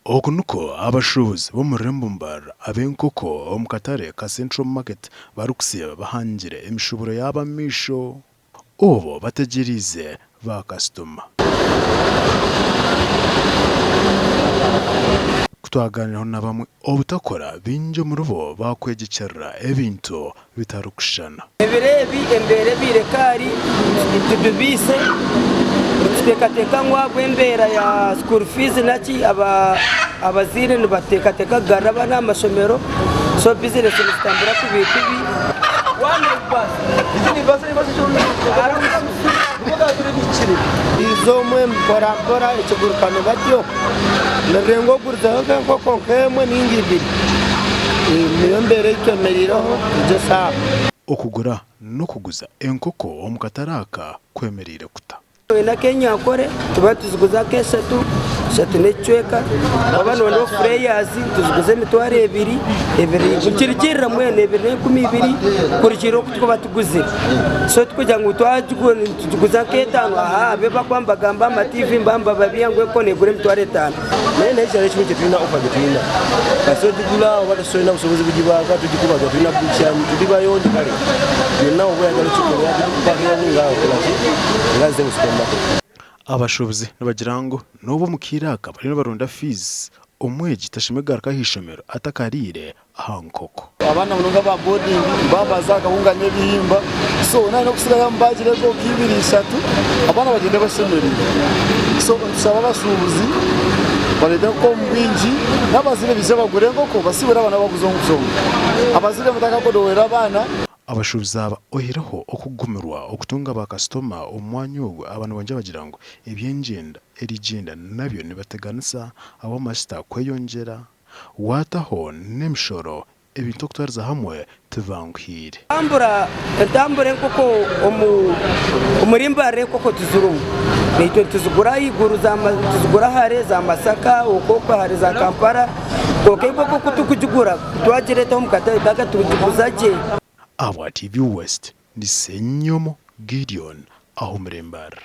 Oku nikwo abashuubuzi b'omu rurembo Mbarara ab'enkoko omu katare ka Central Market barikusiiba bahangire emishuuburo yaabo omu maisho obwo bategyereize baakasitoma. Ku twaganiraho na bamwe obutakora, baingi omuribo baakwegyekyerera ebintu bitarikushushana. Ebiro ebi embeera ebaire ekaari nitudubiise, nituteekateeka ngu ahabw'embeera ya school fees naki abazaire nibateekateeka kugarura abaana aha mashomero so bizinesi nizitambura kubi kubi. Eizooba mpora mpora ekigurukano batyo nirenga ogurizeho nk'enkoko nk'emwe ninga ibiri niyo mbeera ei twemereireho egi esaaha. Okugura n'okuguza enkoko omu katare aka kwemereire kuta? Twine ak'enyankore nituba nituziguza nk'eshatu, ishatu n'ekicweka, waaba nooyenda obufureeyazi nituziguza emitwaro ebiri, ebiri nikirugirira mbwenu ebiri n'enkumi ibiri kurugiirira oku turikuba tuguzire. So tikugira ngu twagigura nitugiguza nk'etaano aha abu abakuba nibagamba aha matiivi nibaba nibababiiha ngu enkoko neegura emitwaro etaano. Naye naye kyaba ekimwe tetulina offer gyetulina kasita ogigula oba tolina busobozi bugibaga tugikuba tuba tulina bukya tuli bayonjo kale byonna oba oyagala okikola tugikupakiramu nga okolaki nga azze mu supermarket. Abashuubuzi nibagira ngu n'obu omu kaire aka bariyo nibaronda fiizi, omwegi tashemereire kugaruka aha ishomero atakariire aha nkoko. Abaana munonga aba boarding babaza akahunga n'ebihimba so nayenda okusigayo mubagire enkoko ibiri ishatu abaana bagyende bashemereirwe so nitushaba abashubuzi bareete enkoko omu bwingi n'abazaire baije bagure enkoko basibure abaana babuze omu kushoma. Abazaire mutakakodoworera abaana. Abashubuzi aba oihireho okugumirwa okutunga ba kasitoma omu mwanya ogu aba nibongyera bagira ngu eby'engyenda erigyenda nabyo nibateganisa ahabw'amasita kweyongyera. Waataho n'emishoro, ebintu okutwariza hamwe tibanguhiire. Entambura entambura enkoko omu omuri Mbarara enkoko tizirimu. Naitwe nituzigura ahaiguru za nituzigura hare za Masaka okwo okwo hare za Kampala kwonka enkoko ku turikugigura twagireeta omu katare twaza tugiguza gye. Ahabwa TV West, ndi Ssenyomo Gideon ah'omuri Mbarara.